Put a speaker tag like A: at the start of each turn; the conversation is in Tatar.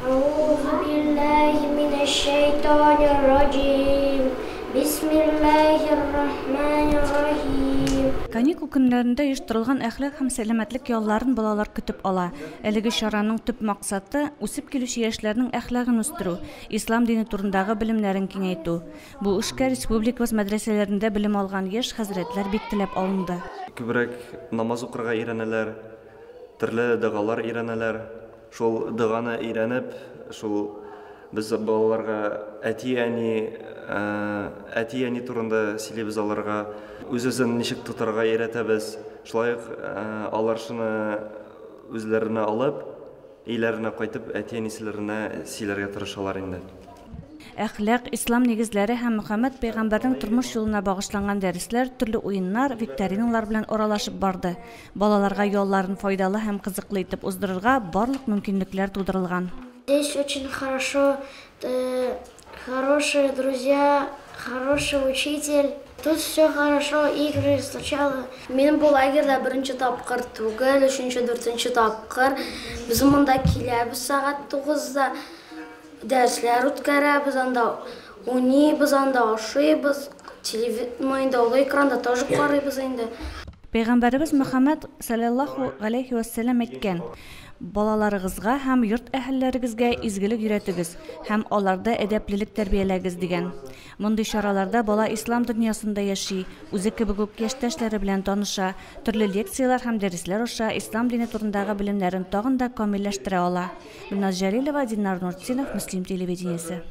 A: Әгъузу биллаһи минәш-шәйтанир раҗим. Бисмиллаһир рахманир рахим.
B: Каникул көннәрендә оештырылган әхлак һәм сәламәтлек ялларын балалар көтеп ала. Әлеге чараның төп максаты, үсеп килүче яшьләрнең әхлагын үстерү, ислам дине турындагы белемнәрен киңәйтү. Бу эшкә республикабыз мәдрәсәләрендә белем алган яшь хәзрәтләр бик теләп алынды.
C: Күбрәк намаз укырга өйрәнәләр, төрле догалар өйрәнәләр. Шул доганы өйрәнеп, шул без балаларга әти-әни, әти-әни турында сөйлибез аларга, үз-үзен ничек тотарга өйрәтәбез. Шулай ук алар шуны үзләренә алып, өйләренә кайтып, әти-әниләренә сөйләргә тырышалар инде.
B: Әхлак, ислам нигезләре һәм Мөхәммәд пәйгамбәрнең тормыш юлына багышланган дәресләр төрле уеннар, викториналар белән аралашып барды. Балаларга ялларын файдалы һәм кызыклы итеп уздырырга барлык мөмкинлекләр тудырылган.
A: Здесь очень хорошо, хорошие друзья, хороший учитель. Тут все хорошо, игры сначала.
D: Мин бу лагерьда беренче тапкыр түгел, өченче, дүртенче тапкыр. Без монда киләбез сәгать тугызда, дәресләр үткәрәбез, анда уйныйбыз, анда ашыйбыз, ну инде олы экранда тоже карыйбыз инде.
B: Пәйгамбәребез Мөхәммәд салләллаһу галәйһи вә сәлләм әйткән, Балаларыгызга һәм йорт әһелләрегезгә изгелек өйрәтегез һәм аларда әдәплелек тәрбияләгез, дигән. Мондый чараларда бала ислам дөньясында яши, үзе кебек үк яшьтәшләре белән таныша, төрле лекцияләр һәм дәресләр аша ислам дине турындагы белемнәрен тагын да камилләштерә ала. Гөлназ Җәлилова, Динар Нуртдинов, Мөслим телевидениесе.